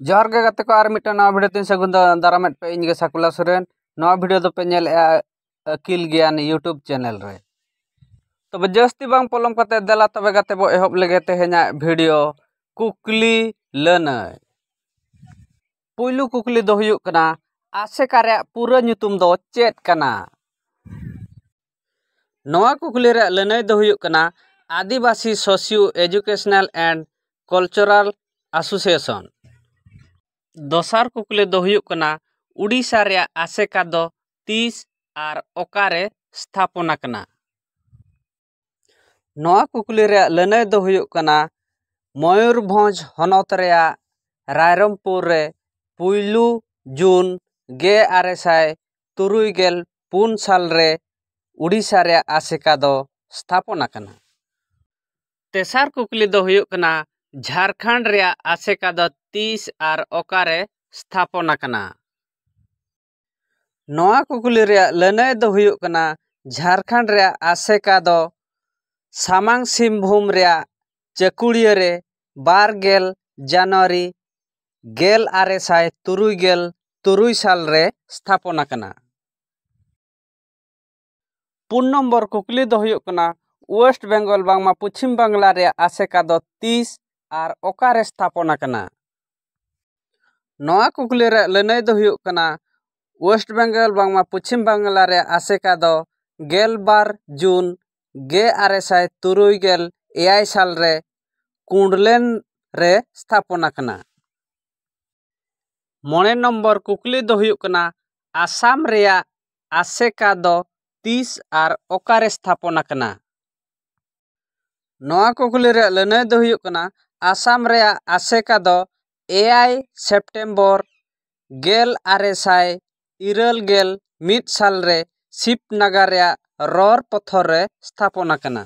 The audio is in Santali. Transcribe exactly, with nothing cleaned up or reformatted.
ᱡᱚᱦᱟᱨ ᱜᱮ ᱜᱟᱛᱮ ᱠᱚ, ᱟᱨ ᱢᱤᱫᱴᱟᱝ ᱱᱟᱣᱟ ᱵᱷᱤᱰᱤᱭᱳ ᱛᱤᱧ ᱥᱟᱹᱜᱩᱱ ᱫᱟ-, ᱫᱟᱨᱟᱢᱮᱫ ᱯᱮ ᱤᱧ ᱜᱮ ᱥᱟᱠᱩᱞᱟ ᱥᱚᱨᱮᱱ᱾ ᱱᱚᱣᱟ ᱵᱷᱤᱰᱤᱭᱳ ᱫᱚᱯᱮ ᱧᱮᱞᱮᱫᱼᱟ ᱟᱹᱠᱤᱞ ᱜᱮᱭᱟᱱ YouTube ᱪᱮᱱᱮᱞ ᱨᱮ᱾ ᱛᱚᱵᱮ ᱡᱟᱹᱥᱛᱤ ᱵᱟᱝ ᱯᱚᱞᱚᱢ ᱠᱟᱛᱮ, ᱫᱮᱞᱟ ᱛᱚᱵᱮ ᱜᱟᱛᱮ ᱵᱚ ᱮᱦᱚᱵ ᱞᱮᱜᱮ ᱛᱮᱦᱮᱧᱟᱜ ᱵᱷᱤᱰᱤᱭᱳ ᱠᱩᱠᱞᱤ ᱞᱟᱹᱱᱟᱹᱭ᱾ ᱯᱩᱭᱞᱩ ᱠᱩᱠᱞᱤ ᱫᱚ ᱦᱩᱭᱩᱜ ᱠᱟᱱᱟ, ᱟᱥᱮᱠᱟ ᱨᱮᱭᱟᱜ ᱯᱩᱨᱟᱹ ᱧᱩᱛᱩᱢ ᱫᱚ ᱪᱮᱫ ᱠᱟᱱᱟ? ᱱᱚᱣᱟ ᱠᱩᱠᱞᱤ ᱨᱮᱭᱟᱜ ᱞᱟᱹᱱᱟᱹᱭ ᱫᱚ ᱦᱩᱭᱩᱜ ᱠᱟᱱᱟ, ᱟᱹᱫᱤᱵᱟᱹᱥᱤ Socio Educational and Cultural Association᱾ ᱫᱚᱥᱟᱨ ᱠᱩᱠᱞᱤ ᱫᱚ ᱦᱩᱭᱩᱜ ᱠᱟᱱᱟ, ᱩᱰᱤᱥᱟ ᱨᱮᱭᱟᱜ ᱟᱥᱮᱠᱟ ᱫᱚ ᱛᱤᱥ ᱟᱨ ᱚᱠᱟᱨᱮ ᱥᱛᱷᱟᱯᱚᱱ ᱟᱠᱟᱱᱟ? ᱱᱚᱣᱟ ᱠᱩᱠᱞᱤ ᱨᱮᱭᱟᱜ ᱞᱟᱹᱱᱟᱹᱭ ᱫᱚ ᱦᱩᱭᱩᱜ ᱠᱟᱱᱟ, ᱢᱚᱭᱩᱨᱵᱷᱚᱸᱡᱽ ᱦᱚᱱᱚᱛ ᱨᱮᱭᱟᱜ ᱨᱟᱭᱨᱚᱝᱯᱩᱨ ᱨᱮ ᱯᱩᱭᱞᱩ ᱡᱩᱱ ᱜᱮᱞ ᱟᱨᱮ ᱥᱟᱭ ᱛᱩᱨᱩᱭ ᱜᱮᱞ ᱯᱩᱱ ᱥᱟᱞ ᱨᱮ ᱩᱰᱤᱥᱟ ᱨᱮᱭᱟᱜ ᱟᱥᱮᱠᱟ ᱫᱚ ᱥᱛᱷᱟᱯᱚᱱ ᱟᱠᱟᱱᱟ᱾ ᱛᱮᱥᱟᱨ ᱠᱩᱠᱞᱤ ᱫᱚ ᱦᱩᱭᱩᱜ ᱠᱟᱱᱟ, ᱡᱷᱟᱨᱠᱷᱚᱸᱰ ᱨᱮᱭᱟᱜ ᱟᱥᱮᱠᱟ ᱫᱚ ᱛᱤᱥ ᱟᱨ ᱚᱠᱟᱨᱮ ᱥᱛᱷᱟᱯᱚᱱ ᱟᱠᱟᱱᱟ? ᱱᱚᱣᱟ ᱠᱩᱠᱞᱤ ᱨᱮᱭᱟᱜ ᱞᱟᱹᱱᱟᱹᱭ ᱫᱚ ᱦᱩᱭᱩᱜ ᱠᱟᱱᱟ, ᱡᱷᱟᱨᱠᱷᱚᱸᱰ ᱨᱮᱭᱟᱜ ᱟᱥᱮᱠᱟ ᱫᱚ ᱥᱟᱢᱟᱝ ᱥᱤᱝᱵᱷᱩᱢ ᱨᱮᱭᱟᱜ ᱪᱟᱹᱠᱩᱲᱤᱭᱟᱹ ᱨᱮ ᱵᱟᱨ ᱜᱮᱞ ᱡᱟᱱᱩᱣᱟᱨᱤ ᱜᱮᱞ ᱟᱨᱮ ᱥᱟᱭ ᱛᱩᱨᱩᱭ ᱜᱮᱞ ᱛᱩᱨᱩᱭ ᱥᱟᱞ ᱨᱮ ᱥᱛᱷᱟᱯᱚᱱ ᱟᱠᱟᱱᱟ᱾ ᱯᱩᱱ ᱱᱚᱢᱵᱚᱨ ᱠᱩᱠᱞᱤ ᱫᱚ ᱦᱩᱭᱩᱜ ᱠᱟᱱᱟ, ᱳᱭᱮᱥᱴ ᱵᱮᱝᱜᱚᱞ ᱵᱟᱝᱢᱟ ᱯᱚᱪᱷᱤᱢ ᱵᱟᱝᱞᱟ ᱨᱮᱭᱟᱜ ᱟᱥᱮᱠᱟ ᱫᱚ ᱛᱤᱥ ᱟᱨ ᱚᱠᱟᱨᱮ ᱥᱛᱷᱟᱯᱚᱱ ᱟᱠᱟᱱᱟ? ᱱᱚᱣᱟ ᱠᱩᱠᱞᱤ ᱨᱮᱭᱟᱜ ᱞᱟᱹᱱᱟᱹᱭ ᱫᱚ ᱦᱩᱭᱩᱜ ᱠᱟᱱᱟ, ᱳᱭᱮᱥᱴ ᱵᱮᱝᱜᱚᱞ ᱵᱟᱝᱢᱟ ᱯᱚᱪᱷᱤᱢ ᱵᱟᱝᱞᱟ ᱨᱮᱭᱟᱜ ᱟᱥᱮᱠᱟ ᱫᱚ ᱜᱮᱞᱵᱟᱨ ᱡᱩᱱ ᱜᱮᱞ ᱟᱨᱮ ᱥᱟᱭ ᱛᱩᱨᱩᱭ ᱜᱮᱞ ᱮᱭᱟᱭ ᱥᱟᱞ ᱨᱮ ᱠᱩᱸᱰᱞᱮᱱ ᱨᱮ ᱥᱛᱷᱟᱯᱚᱱ ᱟᱠᱟᱱᱟ᱾ ᱢᱚᱬᱮ ᱱᱚᱢᱵᱚᱨ ᱠᱩᱠᱞᱤ ᱫᱚ ᱦᱩᱭᱩᱜ ᱠᱟᱱᱟ, ᱟᱥᱟᱢ ᱨᱮᱭᱟᱜ ᱟᱥᱮᱠᱟ ᱫᱚ ᱛᱤᱥ ᱟᱨ ᱚᱠᱟᱨᱮ ᱥᱛᱷᱟᱯᱚᱱ ᱟᱠᱟᱱᱟ? ᱱᱚᱣᱟ ᱠᱩᱠᱞᱤ ᱨᱮᱭᱟᱜ ᱞᱟᱹᱱᱟᱹᱭ ᱫᱚ ᱦᱩᱭᱩᱜ ᱠᱟᱱᱟ, ᱟᱥᱟᱢ ᱨᱮᱭᱟᱜ ᱟᱥᱮᱠᱟ ᱫᱚ ᱮᱭᱟᱭ ᱥᱮᱯᱴᱮᱢᱵᱚᱨ ᱜᱮᱞ ᱟᱨᱮ ᱥᱟᱭ ᱤᱨᱟᱹᱞ ᱜᱮᱞ ᱢᱤᱫ ᱥᱟᱞ ᱨᱮ ᱥᱤᱵᱽᱱᱟᱜᱟᱨ ᱨᱮᱭᱟᱜ ᱨᱚᱨ ᱯᱚᱛᱷᱚᱨ ᱨᱮ ᱥᱛᱷᱟᱯᱚᱱ ᱟᱠᱟᱱᱟ᱾